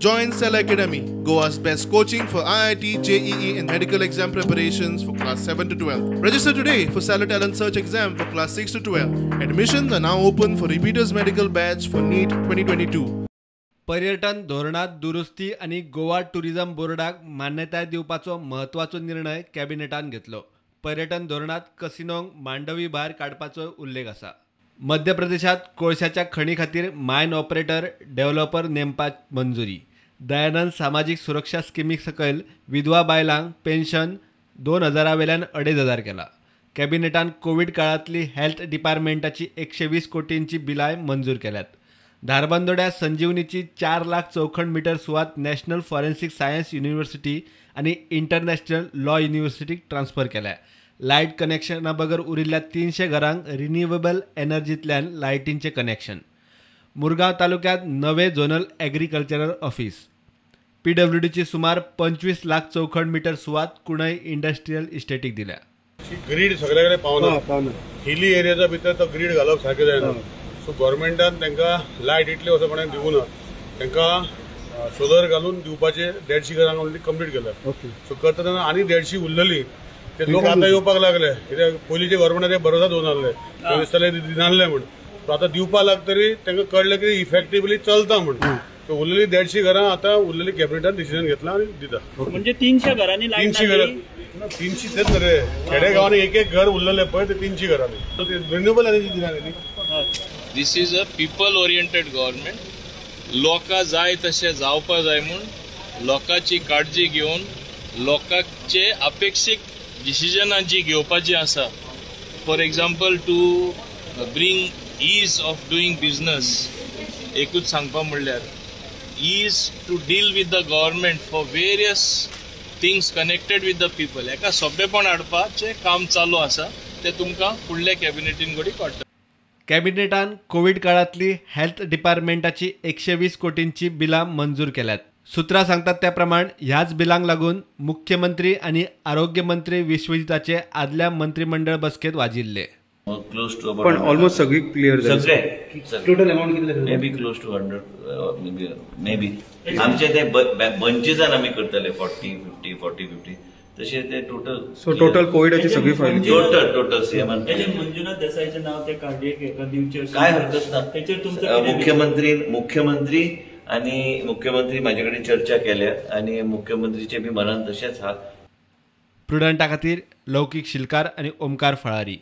Join Cell Academy, Goa's best coaching for IIT, JEE and medical exam preparations for class 7 to 12. Register today for Stellar Talent Search exam for class 6 to 12. Admissions are now open for repeaters medical batch for NEET 2022. पर्यटन धोरणात दुरुस्ती आनी Goa tourism बोर्डाक मान्यताय दिवपाचो म्हत्वाचो निर्णय कॅबिनेटान घेतलो. पर्यटन धोरणात कसिनोंक मांडवी भायर काडपाचो उल्लेख आसा. मध्य प्रदेशात कोळशाच्या खणी खातीर मायन ऑपरेटर डेव्हलपर नेमपाक मंजुरी. दयानंद सामाजीक सुरक्षा स्किमी सकयल विधवा बायलांक पेन्शन 2000 वेल्यान 2500 केला. कॅबिनेटान कोवीड काळांतली हेल्थ डिपार्टमेंटाची 120 कोटींची बिलाय मंजूर केल्यात. धारबांदोड्या संजीवनीची 4 लाख चौखण मीटर सुवात नॅशनल फॉरेन्सिक सायन्स युनिव्हर्सिटी आनी इंटरनॅशनल लॉ युनिव्हर्सिटीक ट्रान्सफर केल्या. लायट कनेक्शना बगर उरिल्ल्या 300 घरांक रिन्युएबल एनर्जींतल्यान लायटींचें कनेक्शन. मुरगांव तालुक्यांत नवे झोनल ॲग्रिकल्चरल ऑफिस. पीडब्ल्यूडीची सुमार 25 लाख चौखण मीटर सुवात कुणय इंडस्ट्रियल इस्टेटीक दिल्या. ग्रीड सगळे कडेन पावना, हिली एरियाच्या भितर तो ग्रीड घालप सारकें जायना. सो गव्हर्मेंटान तांकां लायट इतले वर्सां कोणाक दिवूं ना, तांकां सोलर घालून दिवपाचे 150 घरांक ऑलरेडी कंप्लीट केल्या. सो करता तेन्ना आनी 150 उरलेली ते लोक आतां येवपाक लागले, कित्याक पयलींचे गव्हर्मेंटान भरोसा दवरून आहले, ते दिसताले दिनासले म्हूण. सो आतां दिवपाक लागतरी तांकां कळ्ळें की इफेक्टिवली चलता म्हूण. सो उरलेली 150 घरां आतां उरलेली कॅबिनेटान डिसिजन घेतला आनी दिता. म्हणजे 300 घरांनी लायट, 300 घरां, 300 तेच रे खेडे गांवांनी एक एक घर उरलेलें पळय ते 300 घरांनी रिन्युएबल एनर्जी दिना न्ही. This is a people oriented government. लोकां जाय तशें जावपा जाय म्हूण लोकांची काळजी घेवन लोकांचे अपेक्षीक डिसिजनां जी घेवपाची आसा, for example to bring ease of doing business, एकूच सांगपा म्हणल्यार ease to deal with the government for various things connected with the people, हेका सोंपेपण हाडपाचें काम चालू आसा, तें तुमकां फुडल्या कॅबिनेटीन घडी कळटलें. कॅबिनेटान कोवीड काळांतली हेल्थ डिपार्टमेंटाची 120 कोटींची बिलां मंजूर केल्यात. सुत्रां सांगतात त्या प्रमाण ह्याच बिलांक लागून मुख्यमंत्री आनी आरोग्य मंत्री विश्वजिताचे आदल्या मंत्रिमंडळ बसकेत वाजिल्ले. पण ऑलमोस्ट सगळी क्लियर सगळे टोटल अमाऊंट कितले maybe close to 100 maybe. आमचे ते बंचेसान आमी करतले 40 50 40 50 तशे ते टोटल. सो टोटल कोविडाची सगळी फायल टोटल टोटल सीएमान मंजुनाथ देसाईचें नाव ते काडयेक हेका दिवचें, काय हरकत ना. मुख्यमंत्री आनी मुख्यमंत्री म्हाजे कडेन चर्चा केल्या आनी मुख्यमंत्रीचे बी मनान तशेंच आहा. प्रुडंटा खातीर लौकीक शिलकार आनी ओमकार फळारी.